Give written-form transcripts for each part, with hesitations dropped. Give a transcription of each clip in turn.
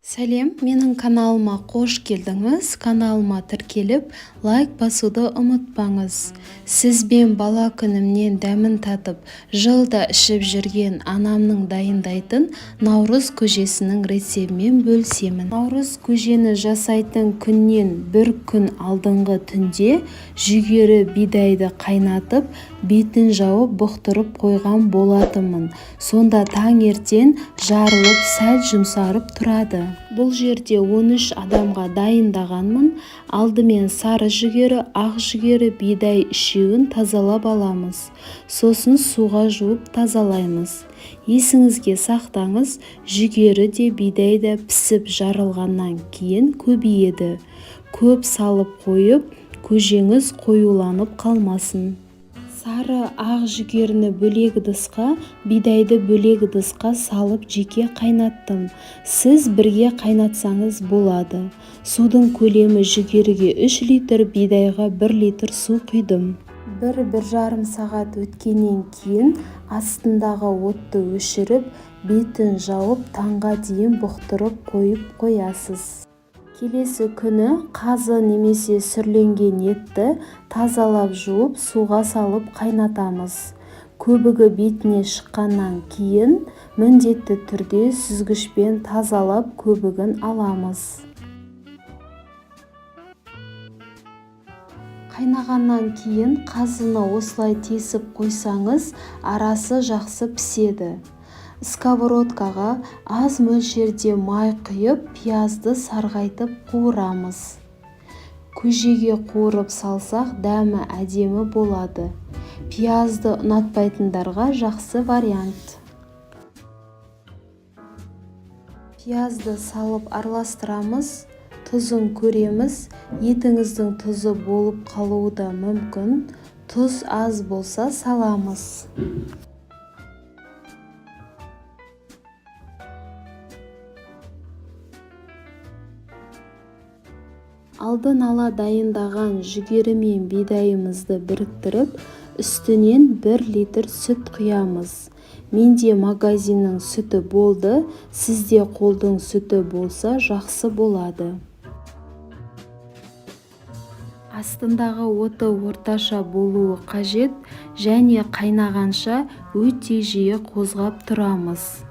Сәлем, менің каналыма қош келдіңіз. Каналыма тіркеліп, лайк басуды ұмытпаңыз. Сізбен бала күнімнен дәмін татып, жылда ішіп жүрген анамның дайындайтын наурыз көжесінің рецебімен бөлісемін. Наурыз көжені жасайтын күннен бір күн алдыңғы түнде жүгері бидайды қайнатып, бетін жауып бұқтырып қойған болатынмын. Сонда таңертең жарылып, сәл жұмсарып тұрады. Бұл жерде 13 адамға дайындағанмын. Алдымен сары жүгері, ақ жүгері, бидай үшеуін тазалап аламыз. Сосын суға жуып тазалаймыз. Есіңізге сақтаңыз, жүгері де бидай да пісіп жарылғаннан кейін көбейеді. Көп салып қойып, көжеңіз қоюланып қалмасын. Сары ақ жүгеріні бөлек ыдысқа, бидайды бөлек ыдысқа салып жеке қайнаттым. Сіз бірге қайнатсаңыз болады. Судың көлемі жүгеріге 3 литр, бидайға 1 литр су құйдым. 1-1,5 сағат өткеннен кейін астындағы отты өшіріп, бетін жауып таңға дейін бұқтырып қойып қоясыз. Келесі күні қазы немесе сүрленген етті тазалап жуып, суға салып қайнатамыз. Көбігі бетіне шыққаннан кейін міндетті түрде сүзгішпен тазалап көбігін аламыз. Қайнағаннан кейін қазыны осылай тесіп қойсаңыз, арасы жақсы піседі. Сковородкаға аз мөлшерде май құйып, пиязды сарғайтып қуырамыз. Көжеге қуырып салсақ, дәмі әдемі болады. Пиязды ұнатпайтындарға жақсы вариант. Пиязды салып араластырамыз, тұзын көреміз. Етіңіздің тұзы болып қалуы да мүмкін. Тұз аз болса саламыз. Алдын ала дайындаған жүгері мен бидайымызды біріктіріп, үстінен 1 литр сүт құямыз. Менде магазиннің сүті болды, сізде қолдың сүті болса жақсы болады. Астындағы оты орташа болуы қажет және қайнағанша өте жиі қозғап тұрамыз.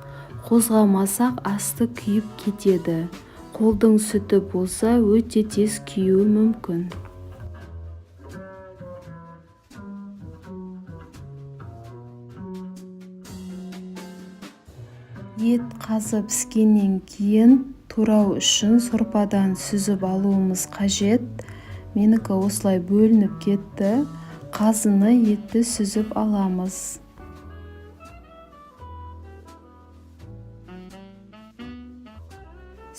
Қозғамасақ асты күйіп кетеді. Қолдың сүті болса өте тез күюі мүмкін. Ет қазы піскеннен кейін турау үшін сорпадан сүзіп алуымыз қажет. Менікі осылай бөлініп кетті. Қазыны етті сүзіп аламыз.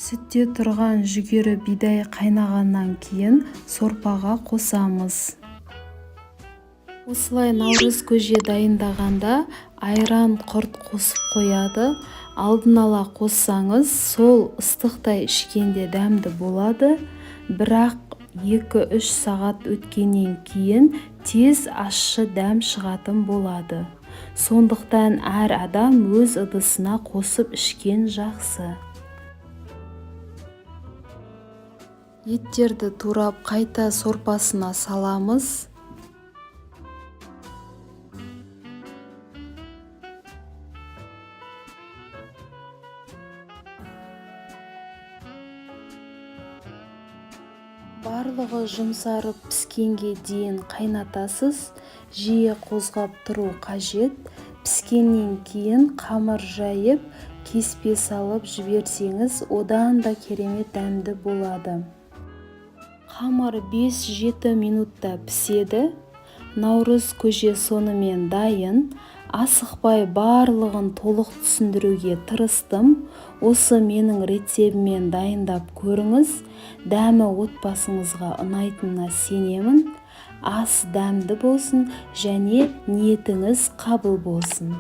Сүтте тұрған жүгері бидай қайнағаннан кейін сорпаға қосамыз. Осылай наурыз көже дайындағанда айран құрт қосып қояды. Алдын ала қоссаңыз, сол ыстықтай ішкенде дәмді болады. Бірақ 2-3 сағат өткеннен кейін тез ащы дәм шығатын болады. Сондықтан әр адам өз ыдысына қосып ішкен жақсы. Еттерді турап қайта сорпасына саламыз. Барлығы жұмсарып піскенге дейін қайнатасыз, жиі қозғап тұру қажет. Піскеннен кейін қамыр жайып, кеспе салып жіберсеңіз, одан да керемет дәмді болады. Қамыр 5-7 минутта піседі. Наурыз көже сонымен дайын. Асықпай барлығын толық түсіндіруге тырыстым. Осы менің рецебіммен дайындап көріңіз. Дәмі отбасыңызға ұнайтынына сенемін. Ас дәмді болсын және ниетіңіз қабыл болсын.